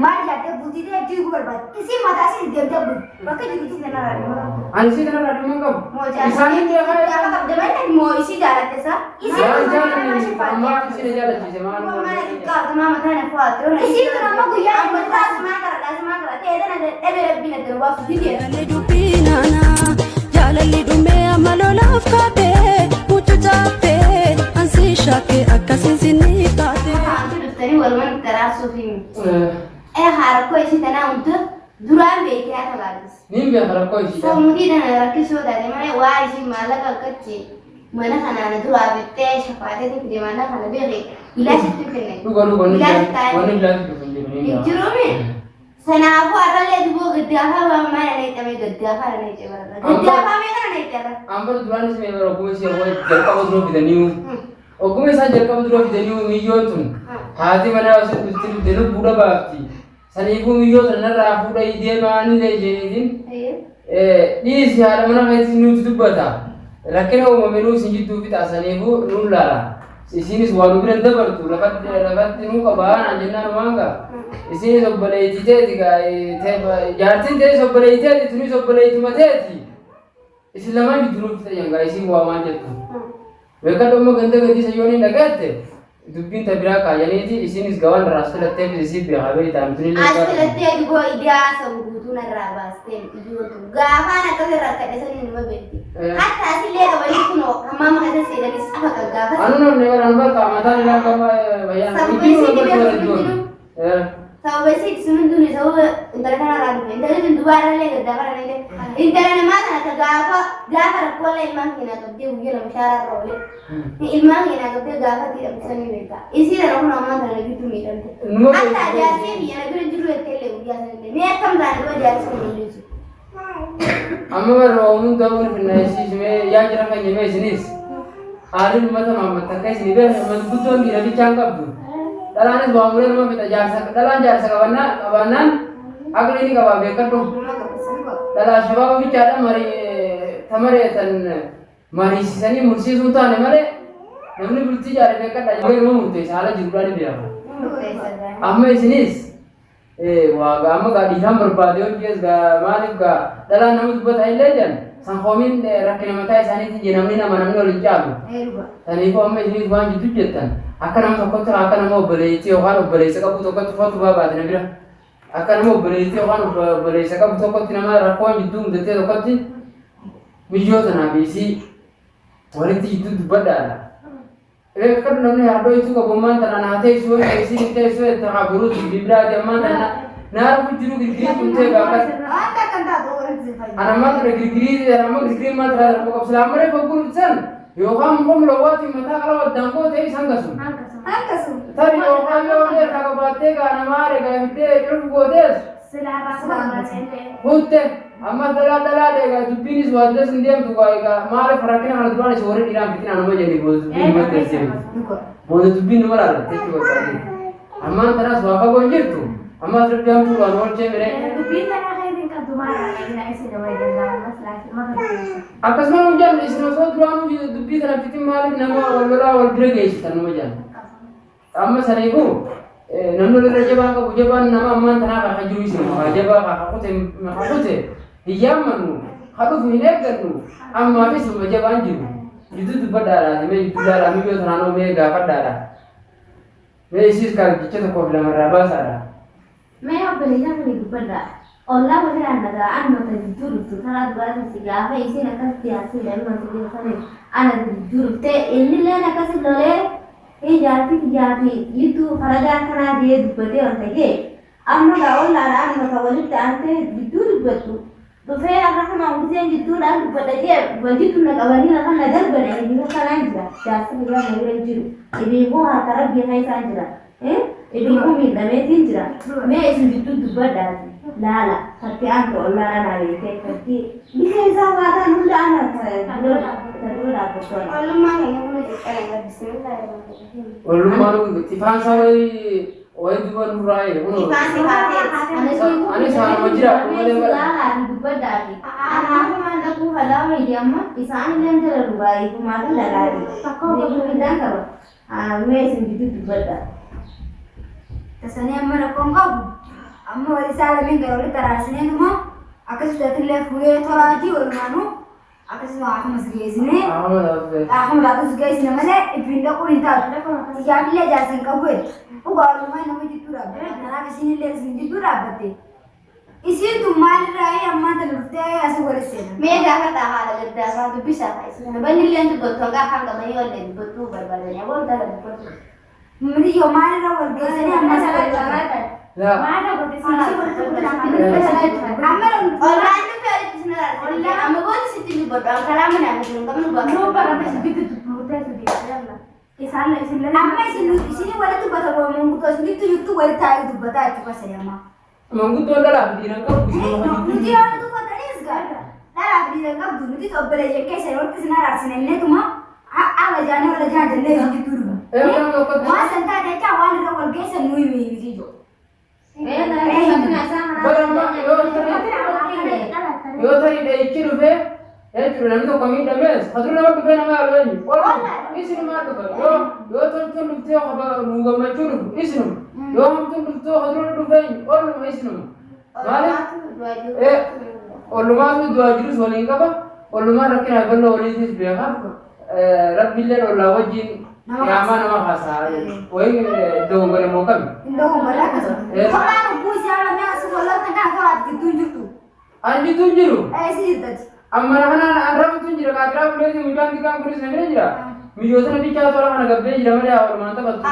Maal yaaddee bultii ta'e diiguu barbaadde? Isiin mataa isii deemtee bulti. Bakka jirutti tanarraa dhimma qabdu. Ani isii tanarraa dhimma hin qabu. Moo jaarsa Isaanii beekaa gaafa qabde malee moo isii jaalatte isaa? Isiin Waan tun jaalanne nama ishee ammaa faatte. isin jaalachiise maal Moo mana xiqqaatu maa mataa na fo'atte. Isiin tun amma guyyaa Amma taasimaa kara taasimaa kara ta'ee tana dhabe rabbiin adda nu baasu didee. Jaalalli dubbii naanaa jaalalli dhumee amma lolaaf kaatee mucucaattee ansi shakkee akkasiin sinni taate. Haantu dhuftanii walumaan itti araarsuuf himi. Ee rakkoo isii tanaa hunda duraan beekee haa tabaatis. Niin beeka rakkoo isii. Sammuutii tana rakkisoo taate malee waa isii maallaqa akkatti mana kanaan duraa bittee shafaatee fide maallaqa kana beeke bilaashitti kenne. Dhuga dhuga wanni Bilaashi taa'e. wanni bilaashi dhufu hin jiru. Niin Hin beeka. jiruumi. Sanaafuu har'allee duboo gaddaafaa waan maal na hidhamee gaddaafaa na hidhee barra. Gaddaafaa meeqa na hidhee barra. Amma duraan isin bara ogguma ishee jalqaba dura fidaniiru. Ogguma isaan jalqaba dura fidaniiru miyyoon tun haati manaa osoo dhufti dhufte lubbuudha baafti. Saniifuu miyyoo tana narraa fuudhee deemaa anillee isheeniitiin dhiisi haadha mana keetis nuti dubbata. Rakkina uumame nuu isin jidduu fixa saniifuu nuun laala. Isinis waa nu bira hin dabartu lafatti lafatti nuu qabaa naan jennaan waan gaa. Isinis obboleettii teeti gaa jaartiin teetis obboleettii teeti tunis obboleettuma teeti. Isin lamaan jidduu nuuf fixa jengaa isin waa waan jettu. Beekadhu amma ganda gadii sayyoon hin dhagaette dubbiin ta biraa kaayaniiti isinis gawaan irraa as filatteef isii beekaa beektaa nuti illee As filattee duboo idaa san guutuu narraa baastee iyyootu gaafaan akkas irraa kadhe sanii numa beekti. Hatta asillee qabanii kunoo hammaama keessa seenanis afa kan gaafas. Anu namni bara anu bakka mataan ilaa qaba bayyaan. Sababa isii dhibee sun hundinuu sababa isii sun hundinuu sababa intala kanarraa dhufe intalli sun dubaarrallee gaddaa bara illee intala namaa kana ta gaafa gaafa rakkoolee ilmaan keenyaa qabdee guyyaa lama shaaraarra oolee ilmaan keenyaa qabdee gaafa itti sanii beekta. Isii tana kun ammaa tana gidduu miidhamte. Numa Hatta jaarsee biyya na bira jiru jettee illee guyyaa sanillee mee akkam taane dura jaarsa kun hin jiru. Amma barra oomuun ta'uun finnaayisiismee yaa jira kan jemee isinis aariin uummata maammatta akka isin beekne guddoon dhiira bichaan qabdu. Dhalaanis waa muree nama fixa jaarsa dhalaan jaarsa qabannaa qabaannaan aqli ni qabaa beekadhu. Dhalaa shabaaba bichaadha marii tamareetan mariisisanii mursiisuu taane malee namni bultii jaare beekadha. Muree nama murteessa haala jiruudhaan ni beeka. Amma isinis waa gaa amma gaa dhiiraan barbaade yoo jees gaa maaliif gaa dhalaan nama dubbata illee jedhan san koomiin rakkina mataa isaaniitiin jee namni nama namni waliin caalu. Saniifuu amma isinis waan jiddu jettan akka nama tokkotti akka nama obboleettii yookaan obboleessa qabu tokkotti footu baabaate na bira. Akka nama obboleettii yookaan obboleessa qabu tokkotti nama rakkoon jidduu mudattee tokkotti miyyoo tanaa fi isii walitti jidduu dubbadhaadha. Reeffadhu namni haadhoo itti qabu ammaan tana naa teessoo isiin hin teessoo itti haa boruu dubbii biraati ammaan tana naa dhufu jiru girgirii kun ta'e akkas. Waan takka hin taatu walitti si fayyada. Ana ammaan tana girgirii ana amma girgirii maal tana rakkoo qabsu laa amma reeffa gurgurtan yookaan muka mulawwaatiin mataa qala waddaan koo ta'e isaan gasu. Akkasuma. Tarii yookaan yoo illee qabattee gaa namaa regaa fiddee cufu gootees Hutte amma dhalaa dhalaa dheegaa dubbiinis waa dura sin deemtu gaa egaa maaliif rakkina kana duraan isin warri dhiiraan fitinaa nama jedhani booda dubbiin nama teessee booda dubbiin nama laalatte jechuu barbaade. Ammaan tanaas waa fagoo hin jirtu ammaas rabbi hamtuu waan oolchee miree. Akkasuma nu jaallu isin osoo duraanuu dubbii kana fitin maaliif nama wal lolaa wal bira geessitan nama jaallu. Amma saniifuu namni walirra jabaa qabu jabaan nama ammaan tanaa kan jiru isin haa jabaa haa kute haa kute hin yaammannu haa dhufu hin eeggannu ammaafis nama jabaan jiru jidduu dubbadhaadha mee jidduu laalaa miyyoo tanaan oo mee gaafadhaadha mee isiis kaa jecha tokkoof lamarraa baasaadha. Mee obboleeyyan kuni dubbadhaa. Ollaa walirraan nagaa anuma ta jidduu dhuftu karaa duraatiin si gaafa isiin akkasitti yaarsii daa'ima si jiru saniin ana ta jidduu dhuftee innilleen akkasi lolee hii jaartii tiyyaa fi jidduu faradaa akkanaa jee dubbatee ol ta'ee amma gaa ollaadha anuma ta walitti aantee jidduu dubbattu Dhufee har'a kunoo gizeen jidduudhaan dubbadha jee wal jidduu na qabanii lafa na darban ani bifa kanaan jira. Jaarsi kiyyaa na bira hin jiru. Ibiifuu harka rabbii keessaan jira. Ibiifuu miidhameetiin jira. Mee isin jidduu dubbadhaati. Laala tatti aantu ollaan anaa beektee tatti gizee isaan waa ta'an hunda ana ta dura dhaabbattu ana. Ollummaa keenya kun xiqqaadha. Bismillahirrahmanirrahiim. Ollummaan tifaan isaa wayii Wayi duba nurraa ee kunoo. Ifaan si kaateeti. Anis haanuma jira malee bara. Laalaati dubbadhaati. Anaafumaan dhaquu falaa wayii amma isaan illee jala dhugaa ifumaa fi lalaati. Beekumidhaan qaba. Mee isin gidduu dubbadha. Tasanii amma rakkoon qabu. Amma wal isaa lameen gara walitti araarsineetuma akkasitti atillee fuudhee tolaatii walumaanuu akkasuma akkuma si geessinee akkuma taatu si geessine malee ittiin dhaquun hin taatu. Xiyyaafillee jaarsa hin qabu jedhe. Dhugaa walumaa nama jidduu dhaabbatte. Kanaaf isinillee isin jidduu dhaabbatte. Isiin tun maalirraa ammaan tana dhuftee asii walitti seenan? Mee gaafadhaa haadha gaddaafaa dubbisaa haa isin kana banni illee dubbattu hanga afaan qabanii wallee dubbattuu barbaadanii aboo intala dubbattu. Mitiyyoo maalirraa wal geessanii amma isa wal gahan? Laa. Amma Ollaan dhufee walitti isin araarsa. Amma booda sitti dubbadhu an karaa manaa fi hin qabnu amma isin isin walitti dubbata manguddoo isinitti jirtu walitti taa'ee dubbataa jechuudha sadammaa. Manguddoon dhalaaf dhiiran qabu isinuma Nuti jidduu. yoo dubbataniis gaadha. Dhalaaf dhiira qabdu nuti obboleeyyan keessa walitti isin araarsine inneetuma ala jaanii wala jaa jennee isin jidduu dhufu. Ee kan tokkotti. Waan san taate jecha waan irra wal geessan nuyi miti ijoo. Bara amma yoo tarii dhahichi dhufee jechuudha namni tokko miidhamees hatuu nama dhufee nama yaalu eenyu? Olma isinumaa dhufa yoo yoo toltuun dhuftee nu gammachuu dhufu isinuma yoo hamtuun dhuftee hatuu dhufe eenyu? Olma isinuma. Maaliif? Ollumaatu du'aa jirus waliin qaba. Ollumaan rakkina bal'oo waliitis beeka. Rabbiilleen ollaa wajjin qiyaamaa nama haasa'a. Wayi dogongore moo kami? Hin dogongore akkasuma. Tolaan obbuu isaa lamee asii walloota kana tolaaf gidduu hin jirtu. An jidduun jiru. Ee si jirtati. Amma kanaan an rafutu hin jira. Qaatiraa buleeti mucaan xiqqaan kunis na bira jira. Mijoota na bichaa tola kana gabbee jira malee walumaan taphattu.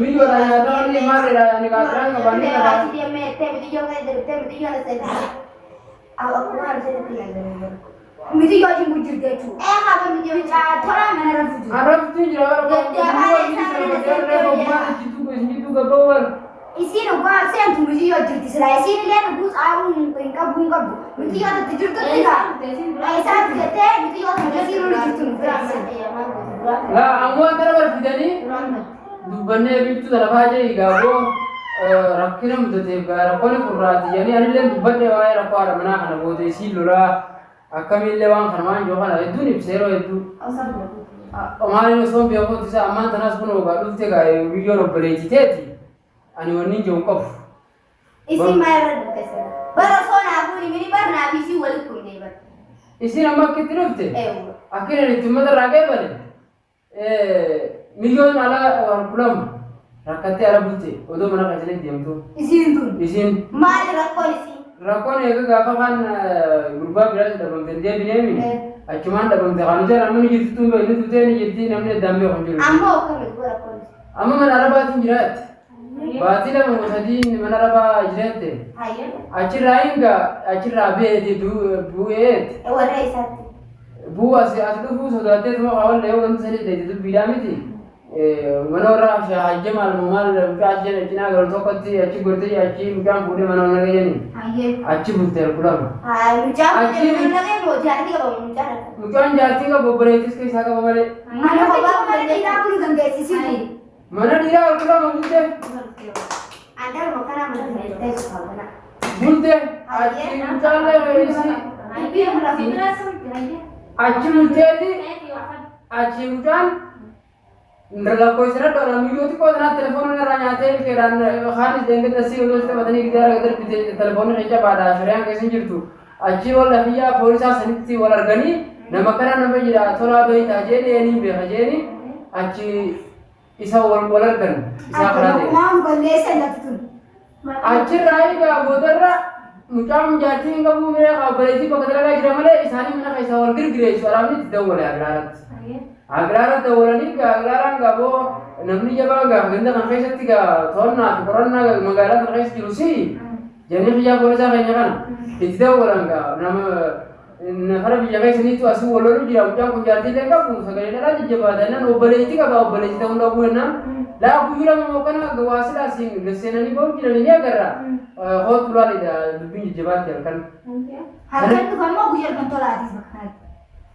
Miyyoodha nyaata wanni maalidha ani qaatiraan qabaanni qabaa. Miti yoo jiru jirti jechuudha. Tolaan mana rafu jiru. An rafutu hin jira bara jidduu gabboo bara. Isiin oggaa seentu miti yoo jirti silaa isiin illee dhuguu xaaruu hin qabdu hin qabdu. Miti yoo tatti jirtutti gaa. Isaan jettee miti yoo tatti isiin ol jirtu nu fe'ise. Laa ammoo waan kana bar fidanii dubbannee biiftuu tana faa jee gaaboo rakkina mudateef gaa rakkoon furraati jedhanii anillee dubbadhe waa'ee rakkoo haadha manaa kana booda isiin lolaa akkamiillee waan kana waan jiru kana hedduun ibsa yeroo hedduu. Maaliin osoo hin beekuutti isa ammaan tanaas kun ogaa dhufte gaa biyyoon obboleettii teeti ani wanni hin jiru hin qabu. Isin maal irra dhufte sana? Bara osoo naafuu himini bar naaf isii walitti kumnee bar. Isiin amma akkitti dhufte Eewwa. akkina itti uummata irraa qeebale miyyoon ala kulamu rakkattee ala bulte odoo mana keessatti deemtu. Isiin tun. Isiin Maali rakkoon isii? Rakkoon eega gaafa kan gurbaa biraas dhabamte hin deebineemi. Achumaan dhabamte kan nuti namni ni jirti tun inni tutee ni jirti namni addaan beeku hin jiru. Ammoo akkamitti rakkoon isii? Amma mana arabaatiin jiraatti. Baatii lama moo sadii mana arabaa jiraatte. Hayyoo. Achirraa hinga achirraa beeti bu'eet. Warra isaatti. Bu'u as as dhufuu sodaattee tuma kaawwan yoo wanti sadii ta'e dubbiidhaa miti. Mana warra hajja maal moo maal mucaa achi cinaa galu tokkotti achi gortee achi mucaan fuudhee mana warra gajanii. Hayyee. Achi bulte kulama. Haa mucaa Achi- fuudhee mana moo jaartii qabamu mucaa rakka. Mucaan jaartii qabu obboleettis keessaa qaba malee. Mana kophaa mana dhiiraa buluu dandeessi isiin tun. Mana dhiiraa kulama bulte. Andaruma kanaa mana fayyadamee qabana. Bulte achi mucaan isii achi bulteeti achi mucaan lakkoofsira dhola miyyoo xiqqoo sanaa telefoona irraa nyaatee ilkeedhaan kaanis deengedda si odoo taphatanii gidaara darbite telefoonni keessa baadhaa shari'aan keessa hin jirtu. Achi wal lafiyyaa poolisaa sanitti wal arganii nama kana nama jira tolaa beektaa jeeni eenyuun beeka jeeni achi isa wal wal argan isaa karaa ta'e. Waan balleessan lafti tun. Achirraa egaa boodarra mucaan jaartii hin qabu miree obboleettii bakka dalagaa jira malee isaanii mana keessaa wal girgireessu araabni itti dawwale agiraaratti. Agiraaratti dawwalanii gaa agiraaraan gaaboo namni jabaa gaa ganda kan keessatti gaa to'annaa fi qorannaa magaalaa kan keessa jiru si jedhanii xiyyaa poolisaa keenya kana itti dawwalan gaa nama nafara biyya keessaniitu asii wal lolu jira mucaan kun jaartii illee qabu sagalee dhalaa jajjabaata jennaan obboleettii qaba obboleettii ta'uu dhabuu jennaan laa guyyuu lama mokkana waa silaa siin seenanii ba'u jiranii ni agarra hootu laalidha dubbiin jajjabaatti halkan. Halkan dhufa immoo guyyaa halkan tolaatis bakka kanatti.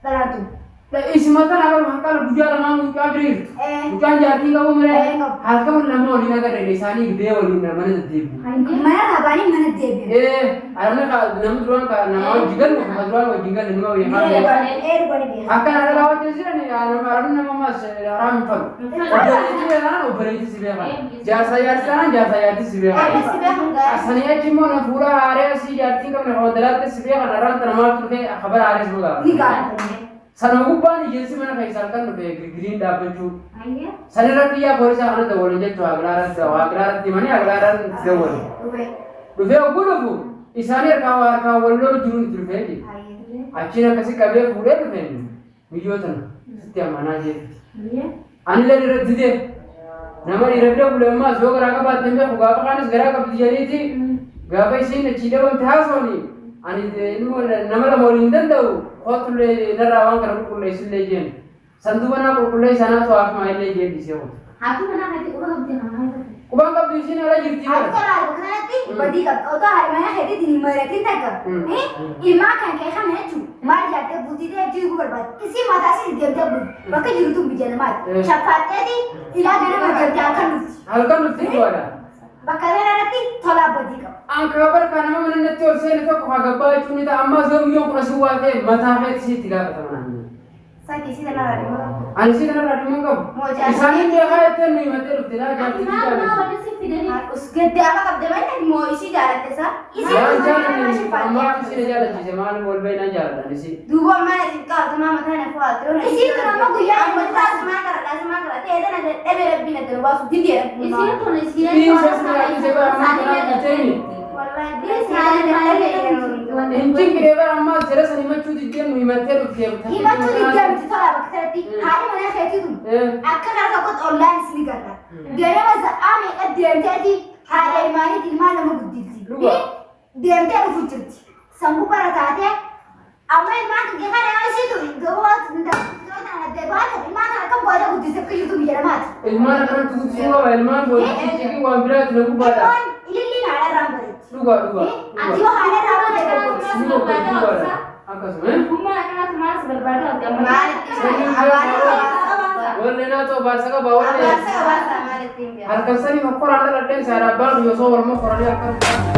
Dhalaan tun. Isuma tana bara hanqala guyyaa lamaan mucaa bira jirtu. Mucaan jaartii qabu malee halkan lama waliin agarre isaanii gidee waliin mana deddeebi'u. Mana rabaanii mana deebi'an. Arabni nama duraan ka nama wajji galu ka duraan wajji galu nama wajji galu. Akka nama wajji jiran arabni nama ammas haraam hin falu. Obboleettii beekan obboleettii si beekan. Jaarsa jaartii taanaan jaarsa jaartii si beekan. Sanii achi immoo na fuula haaree asii jaartii qabne kan dalaatti si beekan arraan tana maaltu dhufee kabara haaree si Ni gaafata. gaafatame. Sana gubbaan hiyyeessi mana keessaa halkan dhufe girgiriin dhaabbachuu. Sanirra biyyaa poolisaa kana dawwalan jechuudha Agilaaratti Agilaaratti himanii Agilaaratti dawwalan. Dhufee ogguu dhufu isaanii harkaan harkaan wal lolu jiruun itti dhufee jedhe. Achiin akkasi qabee fuudhee dhufeen miyyoo tana sitti amanaa jeetti. Anillee irra didee nama dhiira bira bule ammaas yoo garaa qabaatte hin beeku gaafa kaanis garaa qabdi jedhaniiti gaafa isiin achii dhabamte haasooni ani nama lama waliin hin danda'u kootullee narraa waan kana qulqulleessillee jeen. Sanduuqa naa qulqulleessa naatu haakima illee jeen dhiisee kutu. Haati manaa keetti quba qabdi kan maal taate? Qubaan qabdu isiin ala jirti Ati bara. tola bakka kanatti badii qabda. Otoo haadha manaa keetiitiin hin mari'atin takka. Ilmaan kan kee kana jechuun maal yaaddee bultii ta'e diiguu barbaadde. Isii mataa isii deemtee bulti. Bakka jirtu biyya namaati. Shaffaatteeti ilaa ganama deemtee halkan dhufti. Halkan dhufti du'aadha. Bakka kanarratti tolaa badii qaba. An kaa barkaa nama mana natti ol seene tokko haa gabbaa jechuun ni ta'a. Ammaas yoo biyyoon kudha si waa ta'e mataa keetti sitti gaafatama naan jedhe. Sakki isii kanarraa dhimma qabdu. Ani si kanarraa dhimma hin qabu. Moo Isaaniin beekaa jettee nu himattee dhufte laa jaartii Maal maal jaalladhu. wanti si fidanii? Us gaddi afa qabde malee moo isii jaalatte isaa? Isii Maal tun nama jaalladhe ammaa shaffaatee. isii na jaalachiise maal wal baay'inaan jaaladhaan isii. Duuba mana xiqqaa maa mataa na fo'atte. Isii tun amma guyyaa amma taasisaa karaa taasisaa karaa ta'ee tana dadhabee rabbiin adda nu baasu didee. Isiin tun isiin Dhiisa si jaalachise bara ammaa kanaa jettee Hin cinqine bara ammaa jara san himachuu diddee nu himattee dhufte. Himachuu diddee miti tola bakka kanatti haadhi manaa keetii tun akka karaa tokkotti ollaan isin garra. Ganama sa'aa meeqa deemteeti haadha ilmaaniiti ilmaan nama guddifti. Dhuga. Deemtee dhufu jirti. Sammuu bara taatee amma ilmaan kee kana yoo isiitu baate ilmaan kana akkam gootee guddiste akka jirtu biyya namaati. Ilmaan akkanatti guddisuu qaba ilmaan booddee ciqii waan biraatti na gubbaadha. Ilmaan ililliin haadha irraan bareetti. Dhuga dhuga. Ati yoo haadha irraa bareedde Dhuga dhugaadha. Akkasuma. Humna akkanatu maal si barbaada qabdi amma? Wallee naa ta'u baarsa qaba wallee. Halkan sanii hokkoraan dhaladheen saara abbaan osoo walma koranii halkan.